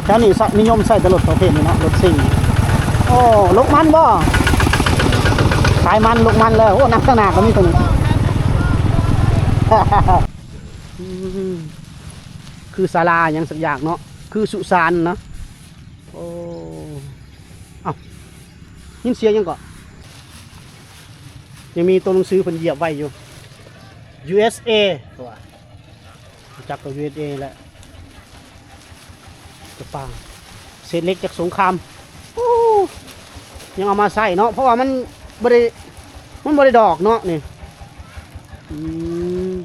ແຖວນີ້ ສະ ນິຍົມໃຊ້ແຕ່ລົດປະເພດນີ້ເນາະ ລົດຊິງ. ໂອ້ ລົກມັນບໍ່? ຂາຍມັນ ລົກມັນເລີຍ. ໂອ້ ນັກຂະໜາດກໍມີຕົວນີ້ ອືມ ຄືສາລາຫຍັງສັກຢ່າງເນາະ ຄືສຸສານເນາະ. ໂອ້ ເອົ້າ ຍິນສຽງຫຍັງເກາະ? ຍັງມີໂຕໜັງສືເພິ່ນຢຽບໄວ້ຢູ່ ຢູເອສເອ ວ່າ ຮູ້ຈັກກັບ ຢູເອສເອ ແຫຼະ ກະປາງ ເສດເຫຼັກຈາກສົງຄາມ. ໂອ້ ຍັງເອົາມາໃຊ້ເນາະ ເພາະວ່າມັນບໍ່ໄດ້ ມັນບໍ່ໄດ້ດອກເນາະນີ້. ອືມ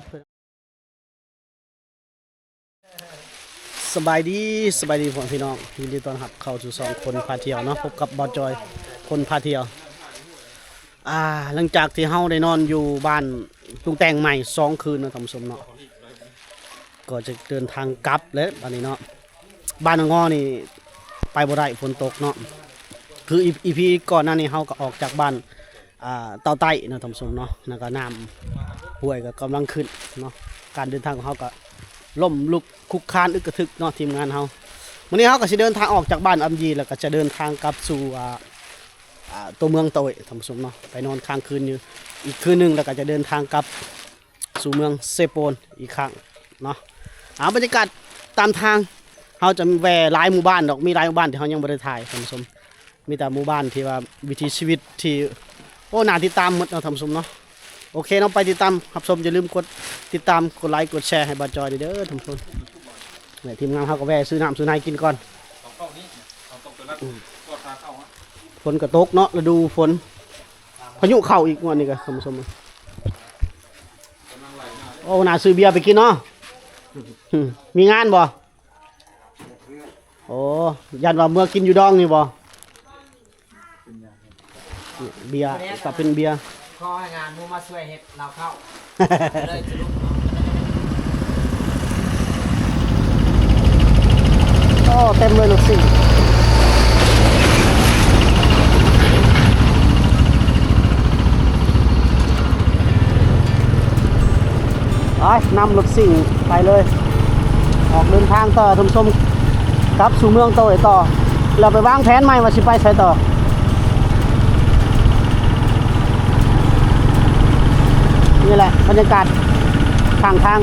ສະບາຍດີ ສະບາຍດີພໍ່ແມ່ພີ່ນ້ອງ ຍິນດີຕ້ອນຮັບເຂົ້າສູ່ຊ່ອງຄົນພາທ່ຽວເນາະ ພົບກັບບ່າວຈອຍຄົນພາທ່ຽວ. ອ່າ ຫຼັງຈາກທີ່ເຮົາໄດ້ນອນຢູ່ບ້ານຕຸງແຕ່ງໃໝ່ສອງຄືນເນາະທ່ານຜູ້ຊົມເນາະ ກໍຈະເດີນທາງກັບແລ້ວບາດນີ້ເນາະ. ບ້ານນາງໍນີ້ໄປບໍ່ໄດ້ ຝົນຕົກເນາະ. ຄືອີ ອີພີກ່ອນໜ້ານີ້ເຮົາກໍອອກຈາກບ້ານ ອ່າ ເຕົາໃຕ້ເນາະທ່ານຜູ້ຊົມເນາະ ແລ້ວກໍນ້ຳຫ້ວຍກໍກຳລັງຂຶ້ນເນາະ. ການເດີນທາງຂອງເຮົາກໍລົ້ມລຸກຄຸກຄານອຶກກະທຶກເນາະ ທີມງານເຮົາ. ມື້ນີ້ເຮົາກໍຊິເດີນທາງອອກຈາກບ້ານອຳຢີ ແລ້ວກໍຈະເດີນທາງກັບສູ່ ອ່າ ອ່າ ຕົວເມືອງໂຕຍທ່ານຜູ້ຊົມເນາະ ໄປນອນຄ້າງຄືນຢູ່ອີກຄືນໜຶ່ງ ແລ້ວກໍຈະເດີນທາງກັບສູ່ເມືອງເຊໂປນອີກຄັ້ງເນາະ. ອ່າ ບັນຍາກາດຕາມທາງ ເຮົາຈະແວ່ຫຼາຍໝູ່ບ້ານດອກ ມີຫຼາຍໝູ່ບ້ານທີ່ເຮົາຍັງບໍ່ໄດ້ຖ່າຍທ່ານຜູ້ຊົມ. ມີແຕ່ໝູ່ບ້ານທີ່ວ່າວິຖີຊີວິດທີ່ ໂອ້ ໜ້າຕິດຕາມໝົດເນາະທ່ານຜູ້ຊົມເນາະ. ໂອເຄເນາະ ໄປຕິດຕາມຮັບຊົມ ຢ່າລືມກົດຕິດຕາມ ກົດໄລ ກົດແຊໃຫ້ບ່າວຈອຍເດີທ່ານຜູ້ຊົມ. ແມ່ນ ທີມງານເຮົາກໍແວ່ຊື້ນ້ຳຊື້ໃນກິນກ່ອນ. ອືມ ຝົນກໍຕົກເນາະ ລະດູຝົນ ພາຍຸເຂົ້າອີກງວດນີ້ກໍທ່ານຜູ້ຊົມ. ໂອ້ ໜ້າຊື້ເບຍໄປກິນເນາະ. ອືມ ມີງານບໍ່? ໂອ້ ຢ້ານວ່າເມືອກິນຢູ່ດອງນີ້ບໍ່? ເບຍ ກໍເປັນເບຍ ຂໍໃຫ້ງານໝູ່ມາຊ່ວຍເຮັດລາວເຂົ້າ ເລີຍສະຫຼຸບ. ໂອ້ ເຕັມເລີຍລົດຊິງ. ໄປ ນຳລົດຊິງໄປເລີຍ ອອກເດີນທາງຕໍ່ທ່ານຜູ້ຊົມ ກັບສູ່ເມືອງໂຕຍຕໍ່ ແລ້ວໄປວາງແຜນໃໝ່ວ່າຊິໄປໃສຕໍ່. ນີ້ແຫຼະບັນຍາກາດຂ້າງທາງ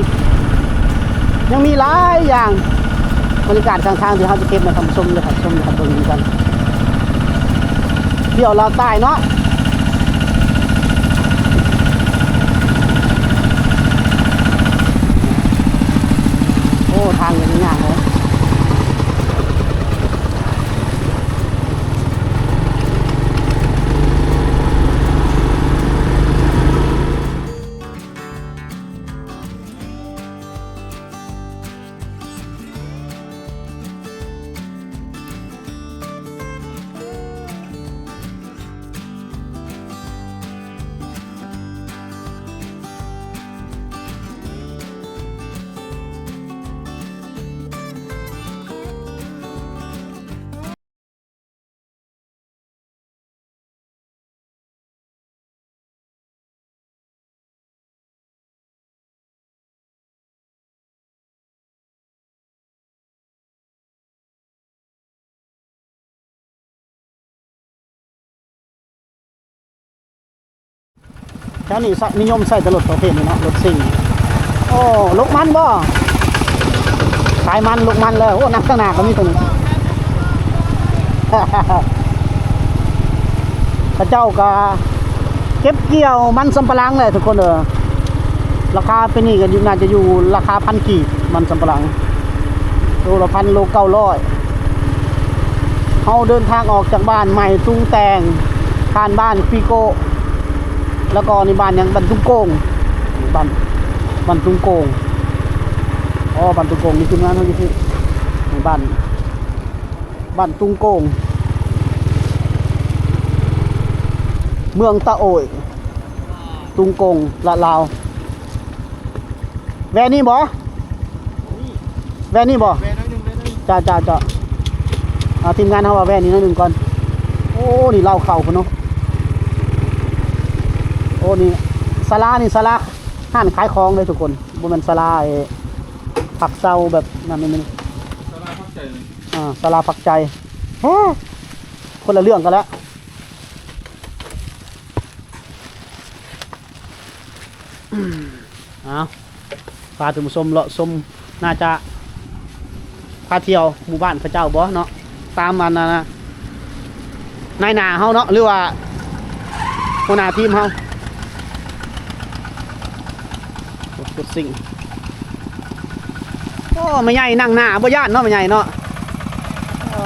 ຍັງມີຫຼາຍຢ່າງ ບັນຍາກາດຂ້າງທາງທີ່ເຮົາຈະເກັບມາທ່ານຜູ້ຊົມ ແລະ ຮັບຊົມ ແລະ ເບິ່ງນຳກັນ. ທ່ຽວລາວໃຕ້ເນາະ. ໂອ້ ທາງຍັງຍາກເລີຍ.ແຖວນີ້ ສະ ນິຍົມໃຊ້ແຕ່ລົດປະເພດນີ້ເນາະ ລົດຊິງ. ໂອ້ ລົກມັນບໍ່? ຂາຍມັນ ລົກມັນເລີຍ. ໂອ້ ນັກຂະໜາດກໍມີຕົວນີ້ ເຂົາເຈົ້າກໍເກັບກ່ຽວມັນສຳປະຫຼັງແຫຼະທຸກຄົນເອີຍ. ລາຄາປີນີ້ກໍຢູ່ ໜ້າຈະຢູ່ລາຄາພັນກີບ ມັນສຳປະຫຼັງ ໂລລະພັນ ໂລເກົ້າຮ້ອຍ. ເຮົາເດີນທາງອອກຈາກບ້ານໃໝ່ຕຸງແຕ່ງ ຜ່ານບ້ານປີໂກ ແລ້ວກໍນີ້ບ້ານຫຍັງ ບ້ານຕຸງໂກງ ບ້ານ ບ້ານຕຸງໂກງ. ອໍ ບ້ານຕຸງໂກງ ມີທີມງານເຮົາຢູ່ທີ່ ນີ້ບ້ານ ບ້ານຕຸງໂກງ ເມືອງຕະໂອ້ຍ ຕຸງໂກງ ລະລາວ. ແວ່ນີ້ບໍ່? ແວ່ນີ້ບໍ່? ແວ່ໜ້ອຍໜຶ່ງ ແວ່ໜ້ອຍໜຶ່ງ. ຈ້າ ຈ້າ ຈ້າ. ອ່າ ທີມງານເຮົາວ່າແວ່ນີ້ໜ້ອຍໜຶ່ງກ່ອນ. ໂອ້ ນີ້ລາວເຂົ້າພຸ້ນເນາະ. ໂອ້ ນີ້ສາລາ ນີ້ສາລາຮ້ານຂາຍຂອງເດ້ທຸກຄົນ ບໍ່ແມ່ນສາລາ ເອີ ພັກເຊົາແບບນັ້ນນີ້. ສາລາພັກໃຈ ອ່າ ສາລາພັກໃຈ ໂອ້ ຄົນລະເລື່ອງກັນແລ້ວ. ເອົາ ພາທ່ານຜູ້ຊົມເລາະຊົມ ໜ້າຈະພາທ່ຽວໝູ່ບ້ານເຂົາເຈົ້າບໍ່ເນາະ ຕາມອັນນັ້ນນະ ນາຍໜ້າເຮົາເນາະ ຫຼືວ່າຫົວໜ້າທີມເຮົາ. ລົດ ລົດຊິງ ໂອ້ ແມ່ໃຫຍ່ນັ່ງໜ້າບໍ່ຢ້ານເນາະ ແມ່ໃຫຍ່ເນາະ. ເອີ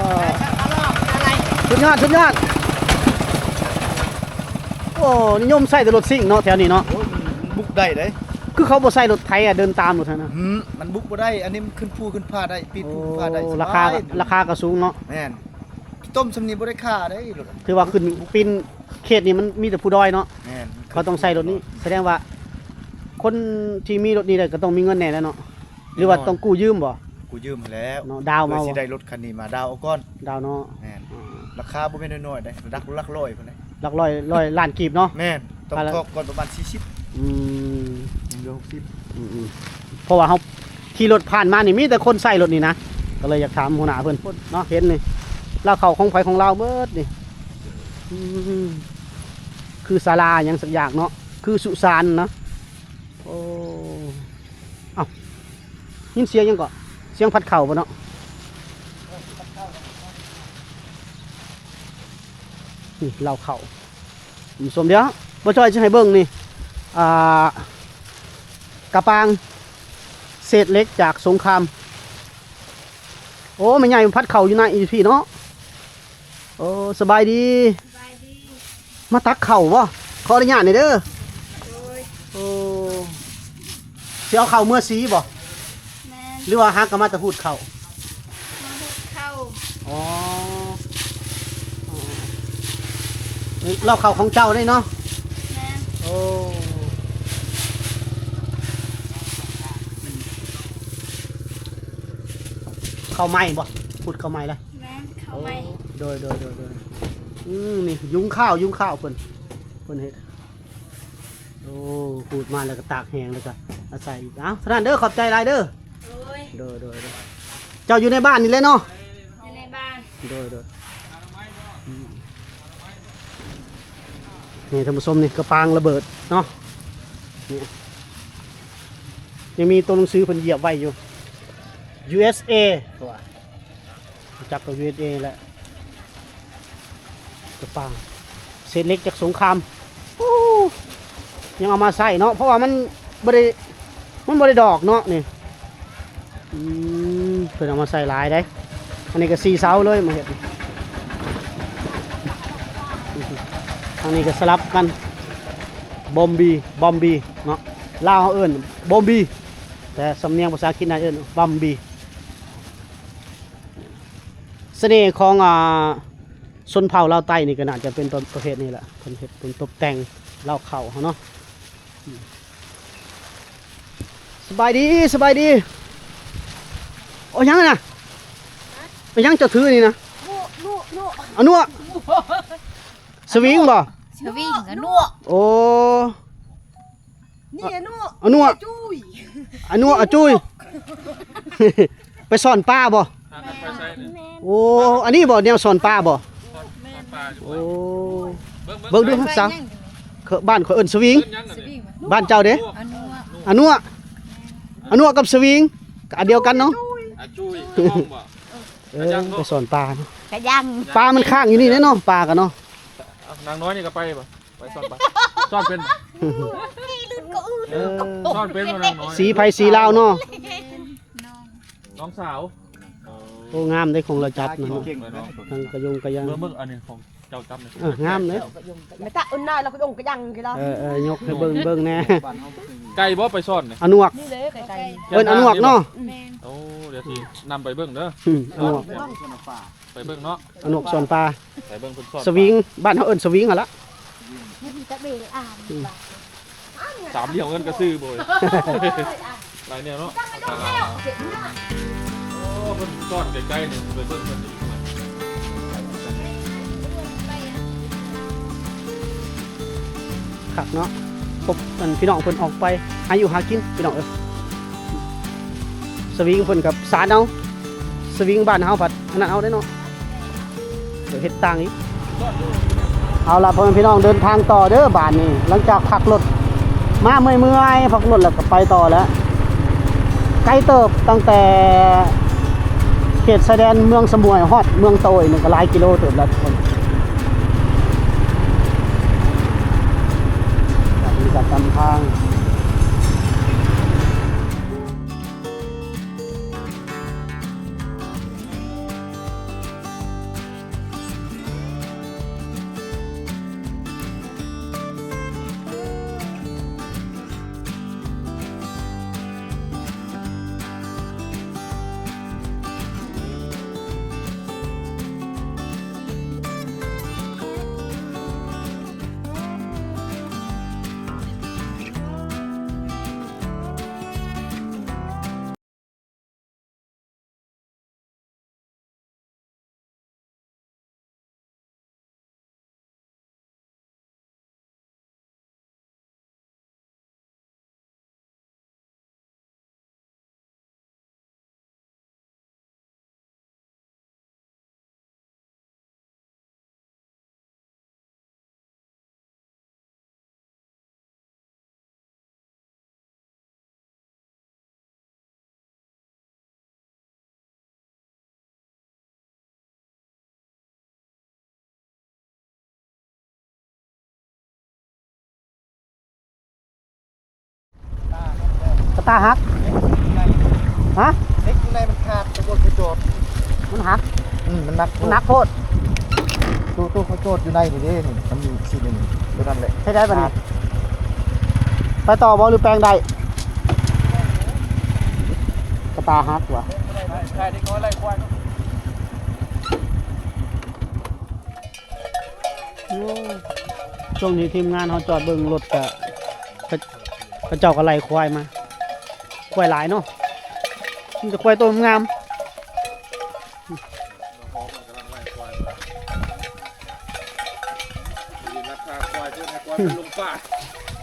ສຸດຍອດ ສຸດຍອດ. ໂອ້ ນິຍົມໃຊ້ແຕ່ລົດຊິງເນາະ ແຖວນີ້ເນາະ. ໂອ້ຍ ມັນບຸກໄດ້ເດ້. ຄືເຂົາບໍ່ໃຊ້ລົດໄຖອະ ເດີນຕາມລົດຫັ້ນນະ. ອືມ ມັນບຸກບໍ່ໄດ້ ອັນນີ້ມັນຂຶ້ນພູຂຶ້ນຜາໄດ້ ປີນພູຂຶ້ນຜາໄດ້. ໂອ້ ສະບາຍ ລາຄາ ລາຄາກໍສູງເນາະ. ແມ່ນ ຕົ້ມສ່ຳນີ້ບໍ່ໄດ້ຄ່າເດ້ລົດ. ຖືວ່າຂຶ້ນປີນເຂດນີ້ມັນມີແຕ່ພູດອຍເນາະ. ແມ່ນ ເຂົາຕ້ອງໃຊ້ລົດນີ້ ສະແດງວ່າຄົນທີ່ມີລົດນີ້ໄດ້ກໍຕ້ອງມີເງິນແດ່ແລ້ວເນາະ. ຫຼືວ່າຕ້ອງກູ້ຢືມບໍ່? ແນ່ນອນ ກູ້ຢືມຫັ້ນແຫຼ້ວເນາະ. ດາວມາ ເພື່ອຊິໄດ້ລົດຄັນນີ້ມາດາວເອົາກ່ອນ. ດາວເນາະ. ແມ່ນ ອ່າ ລາຄາບໍ່ແມ່ນນ້ອຍໆເດ້ ຫຼັກ ຫຼັກຮ້ອຍພຸ້ນເດ້. ຫຼັກຮ້ອຍ ຮ້ອຍລ້ານກີບເນາະ. ແມ່ນ ຕ້ອງຖອກກ່ອນປະມານສີ່ສິບ. ອືມ ຍັງເຫຼືອຫົກສິບ. ອືມໆ ເພາະວ່າເຮົາຂີ່ລົດຜ່ານມານີ້ ມີແຕ່ຄົນໃຊ້ລົດນີ້ນະ ກໍເລີຍຢາກຖາມຫົວໜ້າເພິ່ນເນາະ. ເຫັນນີ້ ລາວເຂົ້າຂອງໃຜຂອງລາວເບິດນີ້. ອືມ ຄືສາລາຫຍັງສັກຢ່າງເນາະ ຄືສຸສານນະ. ໂອ້ ເອົ້າ ຍິນສຽງຫຍັງເກາະ? ສຽງພັດເຂົ້າບໍ່ເນາະ? ນີ້ ລາວເຂົ້າ ທ່ານຜູ້ຊົມ. ດຽວ ບໍ່ຈ່ອຍຊິໃຫ້ເບິ່ງນີ້ ອ່າ ກະປາງເສດເຫຼັກຈາກສົງຄາມ. ໂອ້ ແມ່ໃຫຍ່ພັດເຂົ້າຢູ່ໃນອີພີເນາະ. ໂອ້ ສະບາຍດີ ສະບາຍດີ ມາຕັກເຂົ້າບໍ່? ຂໍອະນຸຍາດໜ່ອຍເດີ. ໂດຍ ໂອ້ ຊິເອົາເຂົ້າເມືອສີບໍ່? ແມ່ນ ຫຼືວ່າຫາກະມາແຕ່ຮູດເຂົ້າ? ມາຮູດເຂົ້າ. ອໍ ເອີ ລາວເຂົ້າຂອງເຈົ້າເດ້ເນາະ? ແມ່ນ ໂອ້ ເຂົ້າໃໝ່ບໍ່? ຮູດເຂົ້າໃໝ່ລະ? ແມ່ນ ເຂົ້າໃໝ່. ໂອ້ ໂດຍ ໂດຍ ໂດຍ ໂດຍ. ອືມ ນີ້ຍຸງຂ້າວ ຍຸງຂ້າວເພິ່ນ ເພິ່ນເຮັດ. ໂອ້ ຂູດມາແລ້ວກໍຕາກແຫ້ງ ແລ້ວກໍມາໃສ່ອີກ. ເອົ້າ ເທົ່ານັ້ນເດີ ຂອບໃຈຫຼາຍເດີ. ໂດຍ ໂດຍ ໂດຍ ໂດຍ. ເຈົ້າຢູ່ໃນບ້ານນີ້ແຫຼະເນາະ? ຢູ່ໃນບ້ານ. ໂດຍ ໂດຍ. ອືມ ນີ້ທ່ານຜູ້ຊົມ ນີ້ກະປາງລະເບີດເນາະ. ນີ້ ຍັງມີໂຕໜັງສືເພິ່ນຢຽບໄວ້ຢູ່ ຢູເອສເອ ເຂົາວ່າ. ຮູ້ຈັກກັບ ຢູເອສເອ ແຫຼະ ກະປາງເສດເຫຼັກຈາກສົງຄາມ. ໂອ້ ຍັງເອົາມາໃຊ້ເນາະ ເພາະວ່າມັນບໍ່ໄດ້ ມັນບໍ່ໄດ້ດອກເນາະນີ້. ອືມ ເພິ່ນເອົາມາໃສ່ຫຼາຍເດ້. ອັນນີ້ກໍສີ່ເສົາເລີຍມາເຮັດ. ທາງນີ້ກໍສະຫຼັບກັນ ບອມບີ ບອມບີເນາະ. ລາວເຮົາເອີ້ນບອມບີ ແຕ່ສຳນຽງພາສາອັງກິດນະເອີ້ນບອມບີ. ສະເໜ່ຂອງ ອ່າ ຊົນເຜົ່າລາວໃຕ້ນີ້ກໍໜ້າຈະເປັນປະ ປະເພດນີ້ແຫຼະ ເພິ່ນເຮັດ ເພິ່ນຕົບແຕ່ງລາວເຂົ້າເຮົາເນາະ. ສະບາຍດີ ສະບາຍດີ. ໂອ້ ຫຍັງນະ? ຫຍັງເຈົ້າຖືນີ້ນະ? ອານົວະ. ສະວິງບໍ່? ສະວິງ ອານົວະ. ໂອ້ ນີ້ອານົວະ ອານົວະ ອາຈຸ້ຍ ອານົວະ ອາຈຸ້ຍ. ໄປຊ້ອນປາບໍ່? ໂອ້ ອັນນີ້ບໍ່ ແນວຊ້ອນປາບໍ່? ໂອ້ ເບິ່ງ ເບິ່ງດູ ສາວ ບ້ານຂ້ອຍເອີ້ນສະວິງ. ບ້ານເຈົ້າເດ? ອານົວະ ອານົວະ ອານົວະກັບສະວິງ ກໍອັນດຽວກັນເນາະ. ອາຈຸ້ຍ ເອີ ໄປຊ້ອນປາເນາະ. ກະຍັງ ປາມັນຄ້າງຢູ່ນີ້ເນາະ ປາກະເນາະ. ນາງນ້ອຍນີ້ກໍໄປບໍ່? ໄປຊ້ອນປາ ຊ້ອນເປັນ ເອີ ຊ້ອນເປັນບໍ່ນາງນ້ອຍ? ສີໃຜສີລາວເນາະ. ນ້ອງສາວ. ໂອ້ ງາມເດ້ຂອງລາວຈັບນັ້ນເນາະ. ເກັ່ງເນາະ ທັງກະຍົງກະຍັງ. ເບິ່ງ ເບິ່ງອັນນີ້ຂອງເຈົ້າຈັບນີ້. ເອີ ງາມເດ້. ແມ່ຕາເອີ້ນນາຍລາວກະຍົງກະຍັງຄືລາວ. ເອີ ເອີ ຍົກໃຫ້ເບິ່ງ ເບິ່ງແດ່. ໄກບໍ່ໄປຊ້ອນນີ້? ອານົວະ ນີ້ເດ້ ໄກໆ ເອີ້ນອານົວະເນາະ. ແມ່ນ. ໂອ້ ດຽວຊິນຳໄປເບິ່ງເດີ. ອືມ ອານົວະ ໄປເບິ່ງເນາະ. ອານົວະສອນປາ ໄປເບິ່ງເພິ່ນສອນ ສະວິງ ບ້ານເຮົາເອີ້ນສະວິງຫັ້ນລະ. ສາມຫຼ່ຽມເອີ້ນກະຊື່ບໍ່? ຫຼາຍແນວເນາະ. ໂອ້ ເພິ່ນສອນໃກ້ໆນີ້ ໄປເບິ່ງເພິ່ນອີກ. ຄັກເນາະ ພົບອັນພີ່ນ້ອງເພິ່ນອອກໄປຫາຢູ່ຫາກິນ ພີ່ນ້ອງເອີຍ. ສະວິງເພິ່ນກັບສານເອົາ ສ ສະວິງບ້ານເຮົາພັດອັນນັ້ນເອົາເດ້ເນາະ ດຽວເຮັດຕ່າງອີກ. ເອົາລະ ພໍ່ແມ່ພີ່ນ້ອງ ເດີນທາງຕໍ່ເດີບາດນີ້ ຫຼັງຈາກພັກລົດມາເມື່ອຍໆ ພັກລົດແລ້ວກໍໄປຕໍ່ແລ້ວ ໄກເຕີບ ຕັ້ງແຕ່ເຂດຊາຍແດນເມືອງສະໝວຍຮອດເມືອງຕະໂອຍນີ້ກໍຫຼາຍກິໂລເຕີບແລ້ວທຸກຄົນ. ບາດນີ້ກໍຕາມທາງ. ກະຕ່າຫັກ ຮະ? ເຫຼັກຢູ່ໃນມັນຂາດ ຕຳຫຼວດເຂົາຈອດ ມັນຫັກ ອືມ ມັນໜັກ ມັນໜັກໂພດ ໂຕ ໂຕເຂົາຈອດຢູ່ໃນນີ້ເດ້ ນີ້ ມັນມີຊີ້ນນີ້ ໂຕນັ້ນແຫຼະ ໃຊ້ໄດ້ບໍ່ນີ້? ຂາດ ໄປຕໍ່ບໍ່ ຫຼືແປງໄດ້? ກະຕ່າຫັກຫວາ? ໂອ້ ຊ່ວງນີ້ທີມງານເຮົາຈອດເບິ່ງລົດກະ ເຂົາເຈົ້າກໍໄລ່ຄວາຍມາ ຄວາຍຫຼາຍເນາະ ມີແຕ່ຄວາຍໂຕງາມ.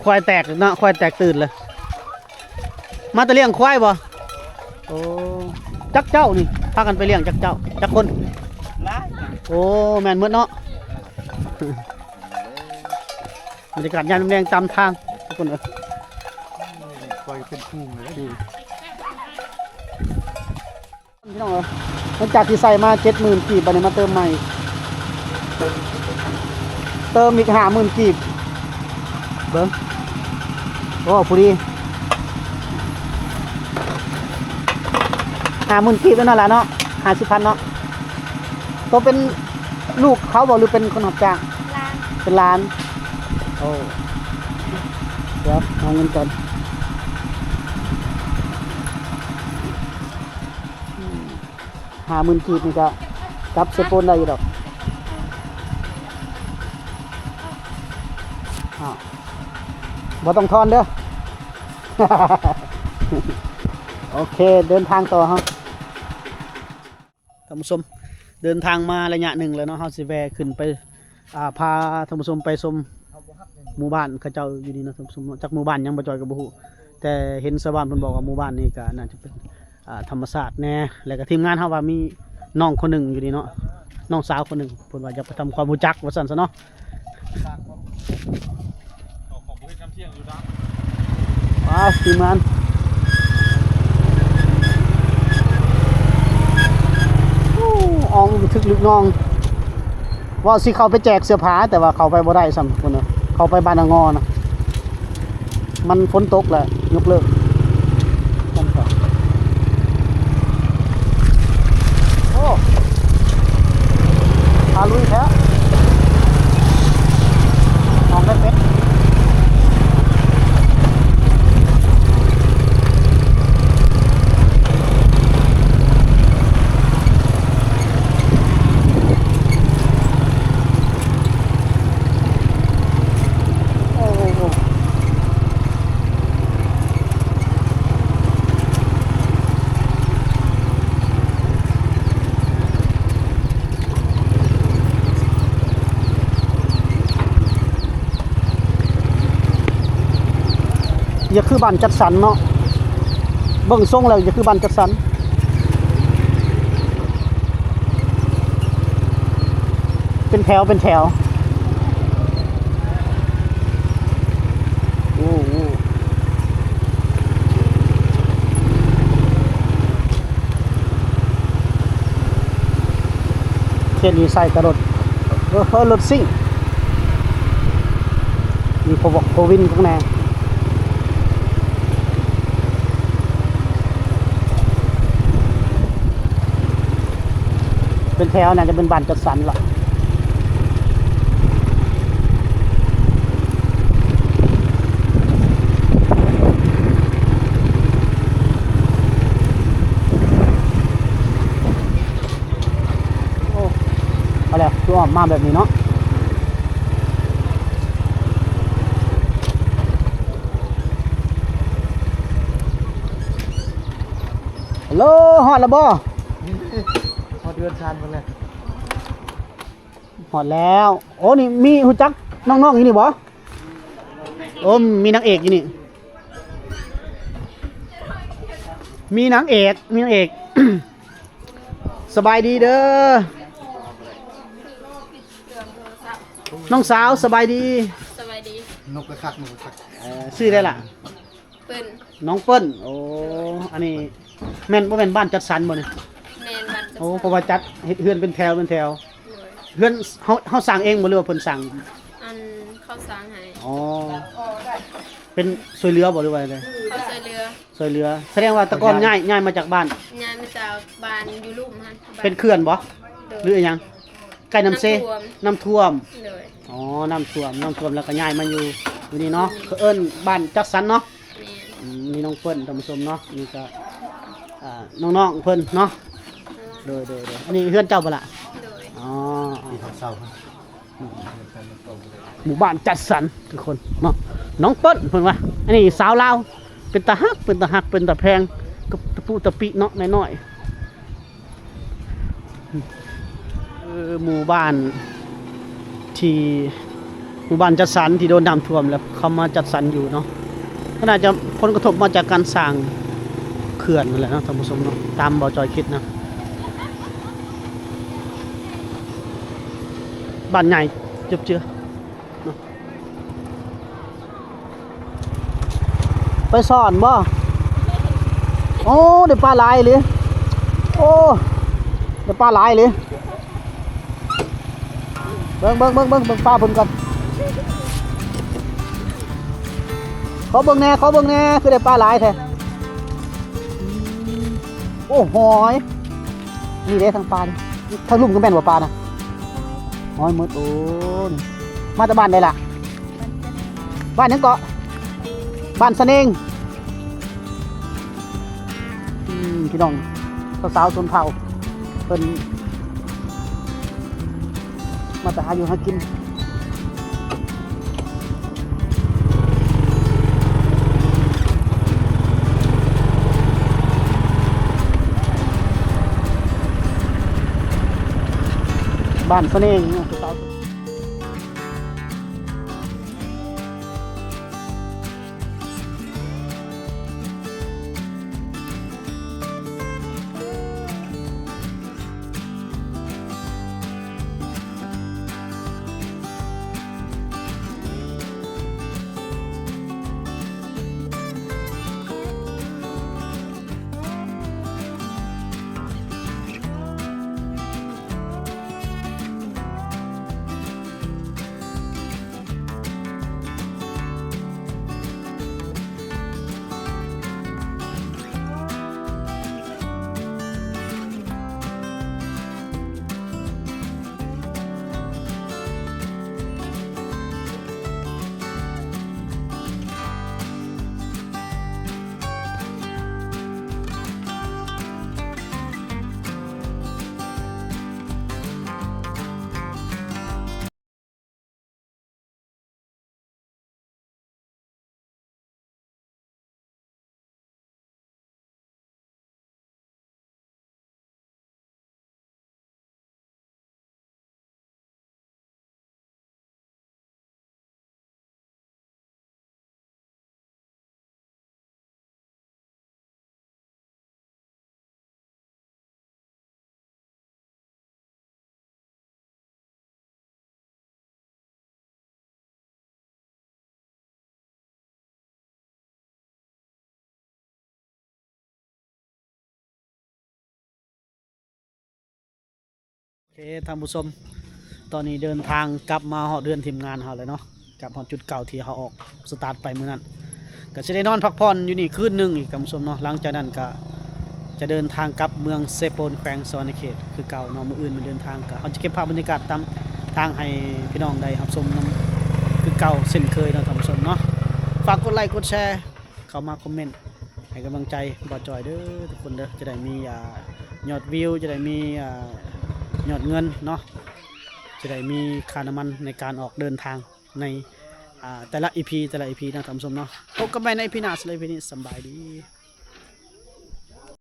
ຄວາຍແຕກເນາະ ຄວາຍແຕກຕື່ນເລີຍ. ມາແຕ່ລ້ຽງຄວາຍບໍ່? ໂອ້ ຈັກເຈົ້ານີ້ ພາກັນໄປລ້ຽງຈັກເຈົ້າ ຈັກຄົນ? ຫຼາຍ ໂອ້ ແມ່ນໝົດເນາະ. ບັນຍາກາດຍາມແລງຕາມທາງ ທຸກຄົນເອີຍ ຄວາຍເປັນຝູງເລີຍ ອືມ. ພີ່ນ້ອງເອີຍ ຫຼັງຈາກທີ່ໃສ່ມາເຈັດໝື່ນກີບ ບາດນີ້ມາເຕີມໃໝ່ ເຕີມອີກຫ້າໝື່ນກີບ ເບິ່ງ ໂອ້ ພໍດີ ຫ້າໝື່ນກີບແລ້ວເນາະຫຼາເນາະ ຫ້າສິບພັນເນາະ. ໂຕເປັນລູກເຂົາບໍ່ ຫຼືເປັນຄົນຮັບຈ້າງ? ຫຼານ ເປັນຫຼານ ໂອ້ ດຽວເອົາເງິນກ່ອນ. ຫ້າໝື່ນກີບນີ້ກະຈັບໃສ່ໂປນໄດ້ຢູ່ດອກ. ອ້າວ ບໍ່ຕ້ອງທອນເດີ. ໂອເຄ ເດີນທາງຕໍ່ເຮົາ. ທ່ານຜູ້ຊົມ ເດີນທາງມາໄລຍະໜຶ່ງແລ້ວເນາະ ເຮົາຊິແວ່ຂຶ້ນໄປ ອ່າ ພາທ່ານຜູ້ຊົມໄປຊົມໝູ່ບ້ານເຂົາເຈົ້າຢູ່ນີ້ເນາະທ່ານຜູ້ຊົມເນາະ. ຈັກໝູ່ບ້ານຫຍັງ ບໍ່ຈ່ອຍກໍບໍ່ຮູ້ ແຕ່ເຫັນຊາວບ້ານເພິ່ນບອກວ່າໝູ່ບ້ານນີ້ກໍໜ້າຈະເປັນ ອ່າ ທຳມະຊາດແດ່ ແລ້ວກໍທີມງານເຮົາວ່າມີນ້ອງຄົນໜຶ່ງຢູ່ນີ້ເນາະ ນ້ອງສາວຄົນໜຶ່ງ ເພິ່ນວ່າຢາກໄປທຳຄວາມຮູ້ຈັກວ່າຊັ້ນຊະເນາະ. ໄປທີມງານ ໂອ້ ອອງລຶກທຶກລຶກງອງ ວ່າຊິເຂົ້າໄປແຈກເສື້ອຜ້າ ແຕ່ວ່າເຂົ້າໄປບໍ່ໄດ້ຊ້ຳ ພຸ້ນນະ ເຂົ້າໄປບ້ານນາງໍນະ ມັນຝົນຕົກແຫຼະ ຍົກເລີກ. ໂອ້ ພາລຸຍແທ້ ອອກໄດ້ເປັດ. ໂອ້ໂຫ ຢ່າຄືບ້ານຈັດສັນເນາະ ເບິ່ງຊົງແລ້ວຢ່າຄືບ້ານຈັດສັນ. ເປັນແຖວ ເປັນແຖວ. ໂອ້ ໂອ້ ເຂດນີ້ໃຊ້ແຕ່ລົດ ເອີ ລົດຊິງ ມີພວກ ພວກວິນພວກແນ່. ເປັນແຖວ ໜ້າຈະເປັນບ້ານຈັດສັນລະ. ໂອ້ ເອົາແລ້ວ ຄືອອກມາແບບນີ້ເນາະ. ຮັລໂຫຼ ຮອດແລ້ວບໍ່? ຮອດເຮືອນຊານເພິ່ນແລ້ວ. ຮອດແລ້ວ. ໂອ້ ນີ້ມີ ຮູ້ຈັກນ້ອງໆຢູ່ນີ້ບໍ່? ໂອ້ ມີນາງເອກຢູ່ນີ້ ມີນາງເອກ ມີນາງເອກ. ສະບາຍດີເດີ ນ້ອງສາວ ສະບາຍດີ. ສະບາຍດີ. ນົກກະຄັກ ນົກກະຄັກ. ເອີ ຊື່ໃດລະ? ເປີ້ນ. ນ້ອງເປີ້ນ. ໂອ້ ອັນນີ້ແມ່ນ ບໍ່ແມ່ນບ້ານຈັດສັນບໍ່ນີ້? ແມ່ນ ບ້ານຈັດສັນ. ໂອ້ ເພາະວ່າຈັດເຮັດເຮືອນເປັນແຖວ ເປັນແຖວ. ໂດຍ. ເຮືອນເຮົາ ເຮົາສ້າງເອງບໍ່ ຫຼືວ່າເພິ່ນສ້າງ? ອັນ ເຂົາສ້າງໃຫ້. ອໍ ເປັນຊ່ວຍເຫຼືອບໍ່ ຫຼືວ່າໃດ? ເຂົາຊ່ວຍເຫຼືອ. ຊ່ວຍເຫຼືອ. ສະແດງວ່າແຕ່ກ່ອນ ເຂົາຍ້າຍ ຍ້າຍ ຍ້າຍມາຈາກບ້ານ? ຍ້າຍມາຈາກບ້ານຢູ່ລຸ່ມຫັ້ນ. ເປັນເຂື່ອນບໍ່? ໂດຍ. ຫຼືອີຫຍັງ? ໃກ້ນ້ຳເຊ? ນ້ຳຖ້ວມ. ນ້ຳຖ້ວມ. ໂດຍ. ອໍ ນ້ຳຖ້ວມ ນ້ຳຖ້ວມແລ້ວກໍຍ້າຍມາຢູ່ ຢູ່ນີ້ເນາະ. ອືມ. ເຂົາເອີ້ນບ້ານຈັດສັນເນາະ. ແມ່ນ. ອືມ ນີ້ນ້ອງເປີ້ນ ທ່ານຜູ້ຊົມເນາະ. ນີ້ກໍ ອ່າ ນ້ອງໆເພິ່ນເນາະ. ໂດຍ ໂດຍ ໂດຍ. ອັນນີ້ເຮືອນເຈົ້າບໍ່ລະ? ໂດຍ. ອໍ ທີ່ເຂົາເຊົ່າ. ອືມ ໝູ່ບ້ານຈັດສັນທຸກຄົນເນາະ ນ້ອງເປີ້ນເພິ່ນວ່າ. ອັນນີ້ສາວລາວ ເປັນຕາຮັກ ເປັນຕາຮັກ ເປັນຕາແພງ ກະຕະປຸຕະປິເນາະ ນ້ອຍໆ. ເອີ ໝູ່ບ້ານທີ່ ໝູ່ບ້ານຈັດສັນທີ່ໂດນນ້ຳຖ້ວມ ແລ້ວເຂົາມາຈັດສັນຢູ່ເນາະ. ກໍໜ້າຈະຜົນກະທົບມາຈາກການສ້າງເຂື່ອນນັ້ນແຫຼະເນາະ ທ່ານຜູ້ຊົມເນາະ ຕາມບ່າວຈອຍຄິດນະ. ບ້ານໃຫຍ່ເຈີບເຈືອເນາະ. ໄປສອນບໍ່? ໂອ້ ໄດ້ປາຫຼາຍອີ່ຫຼີ. ໂອ້ ໄດ້ປາຫຼາຍອີ່ຫຼີ. ເບິ່ງ ເບິ່ງ ເບິ່ງ ເບິ່ງ ເບິ່ງປາເພິ່ນກ່ອນ. ຂໍເບິ່ງແດ່ ຂໍເບິ່ງແດ່ ຄືໄດ້ປາຫຼາຍແທ້. ໂອ້ ຫອຍ. ນີ້ເດ້ທາງປ່ານີ້ ທາງລຸ່ມກໍແມ່ນບໍ່ປານະ? ຫອຍໝົດ. ໂອ້ ນີ້ມາແຕ່ບ້ານໃດລະ? ບ້ານຫຍັງເກາະ? ບ້ານສະເໜງ. ອືມ ພີ່ນ້ອງ ສາວໆຊົນເຜົ່າ ເພິ່ນມາແຕ່ຫາຢູ່ຫາກິນ. ບ້ານສະເໜງເນາະ. ເອີ ທ່ານຜູ້ຊົມ ຕອນນີ້ເດີນທາງກັບມາຮອດເຮືອນທີມງານເຮົາແລ້ວເນາະ, ກັບຮອດຈຸດເກົ່າທີ່ເຮົາອອກສະຕາດໄປມື້ນັ້ນ. ກໍຊິໄດ້ນອນພັກຜ່ອນຢູ່ນີ້ຄືນໜຶ່ງອີກ ທ່ານຜູ້ຊົມເນາະ. ຫຼັງຈາກນັ້ນກໍຈະເດີນທາງກັບເມືອງເຊໂປນ ແຂວງສະຫວັນນະເຂດຄືເກົ່າເນາະ. ມື້ອື່ນມາເດີນທາງ ກໍເຮົາຈະເກັບພາບບັນຍາກາດຕາມທາງໃຫ້ພີ່ນ້ອງໄດ້ຮັບຊົມນຳຄືເກົ່າເຊັ່ນເຄີຍເນາະ ທ່ານຜູ້ຊົມເນາະ. ຝາກກົດໄລກົດແຊ ເຂົ້າມາຄອມເມັນໃຫ້ກຳລັງໃຈບ່າວຈອຍເດີ ທຸກຄົນເດີ. ຈະໄດ້ມີ ອ່າ ຍອດວິວ ຈະໄດ້ມີ ອ່າ ຍອດເງິນເນາະ, ຈະໄດ້ມີຄ່ານ້ຳມັນໃນການອອກເດີນທາງໃນ ອ່າ ແຕ່ລະອີພີ ແຕ່ລະອີພີເນາະ ທ່ານຜູ້ຊົມເນາະ. ພົບກັນໃໝ່ໃນອີພີໜ້າ. ສຳລັບອີພີນີ້ ສຳບາຍດີ.